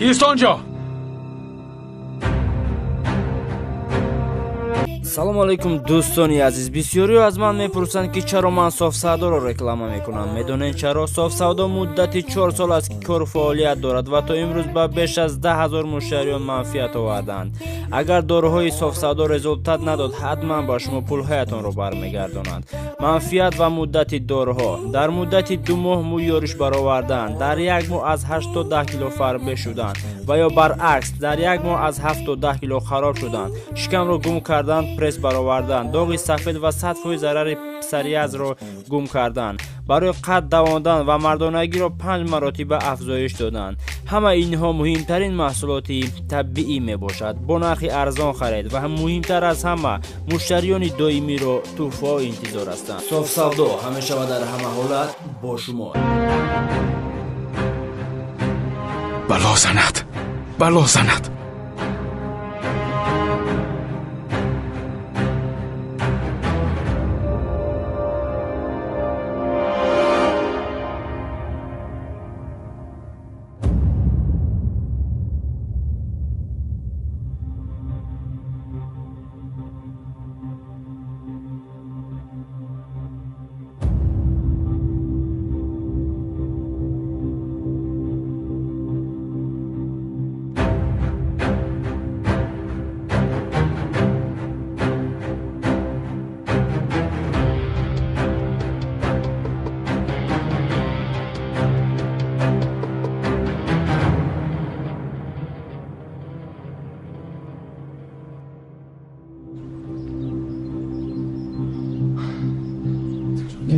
Кист онҷо? Салом алейкум, дӯстони азиз. Бисёриҳо аз ман мепурсанд, ки чаро ман Софсавдоро реклама мекунам. Медонед чаро? Софсавдо муддати 4 сол аст, ки кору фаъолият дорад ва то имрӯз ба беш аз 10 000 муштариён манфиат оварданд. Агар доруҳои Софсавдо результат надод, ҳатман ба шумо пулҳоятонро бармегардонанд. Манфиат ва муддати доруҳо: дар муддати 2 моҳ мӯй ёриш баровардан, дар як моҳ аз 8 то 10 кило фарбе шудан ва ё баръакс, дар як моҳ аз 7 то 10 кило хароб шудан, шикамро гум кардан, пресс баровардан, доғи сафед ва 100% зарари псориазро гум кардан, барои қад давондан ва мардонагиро панҷ маротиба афзоиш додан. Ҳама инҳо муҳимтарин маҳсулоти табиӣ мебошад. Бо нархи арзон харед ва муҳимтар аз ҳама, муштариёни доимиро тӯҳфаҳо интизор ҳастанд. Софсавдо ҳамеша ва дар ҳама ҳолат бо шумо. Бало занад, бало занад.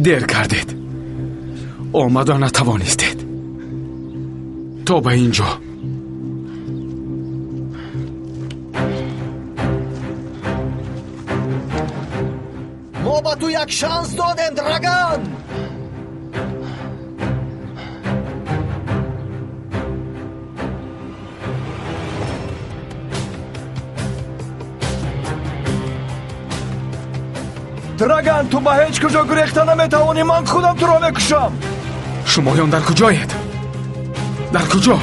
Дер кардед, омада натавонистед то ба ин ҷо. Мо ба ту як шанс додем, Драган. Драган, ту ба ҳеҷ куҷо гурехта наметавонӣ. Ман худам туро мекушам. Шумоён дар куҷоед? Дар куҷо?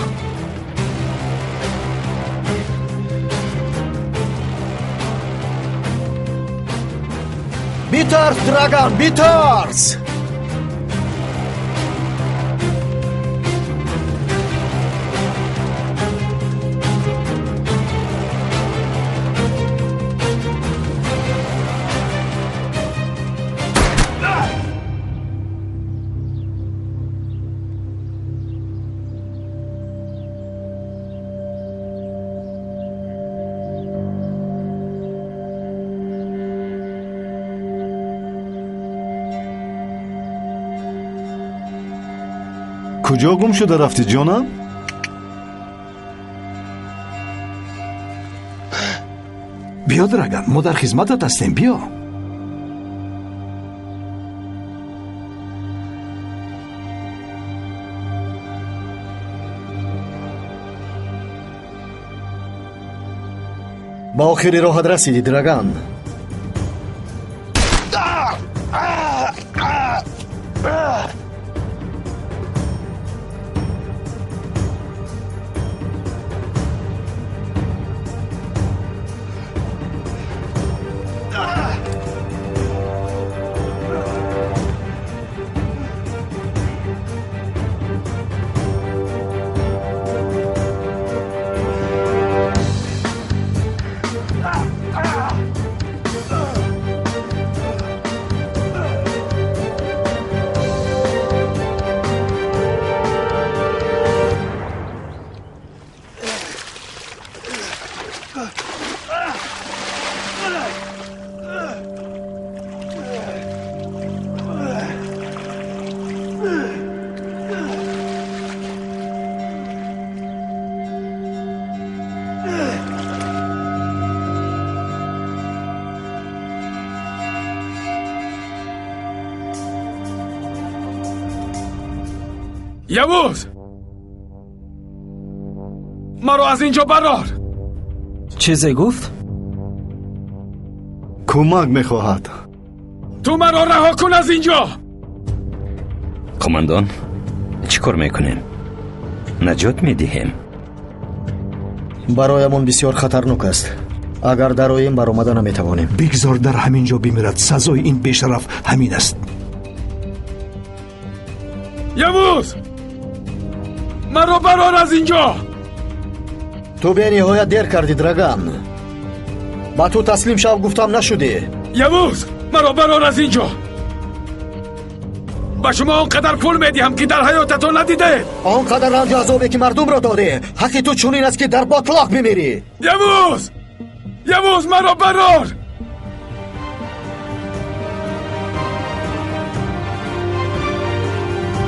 Битарс, Драган, битарс. Куҷо гум шуда рафтӣ, ҷонам? Биё, Драган, мо дар хизматат ҳастем, биё. Ба охири роҳат расидӣ, Драган. Явуз, маро аз ин ҷо барор. Чизе гуфт? Кӯмак мехоҳад. Ту маро раҳо кун аз ин ҷо. Қумандон, чӣ кор мекунем? Наҷот медиҳем? Бароямон бисёр хатарнок аст. Агар дароем, баромада наметавонем. Бигзор дар ҳамин ҷо бимирад. Сазои ин бешараф ҳамин аст. Явуз, маро барор аз инҷо! Ту бениҳоят дер кардӣ, Драган. Ба ту таслим шав гуфтам, нашудӣ. Явуз, маро барор аз инҷо! Ба шумо он қадар пул медиҳам, ки дар ҳаётатон надидаед. Он қадар ранҷу азобе, ки мардумро додӣ, ҳаққи ту чунин аст, ки дар ботлоқ бимирӣ. Явуз, Явуз, маро барор!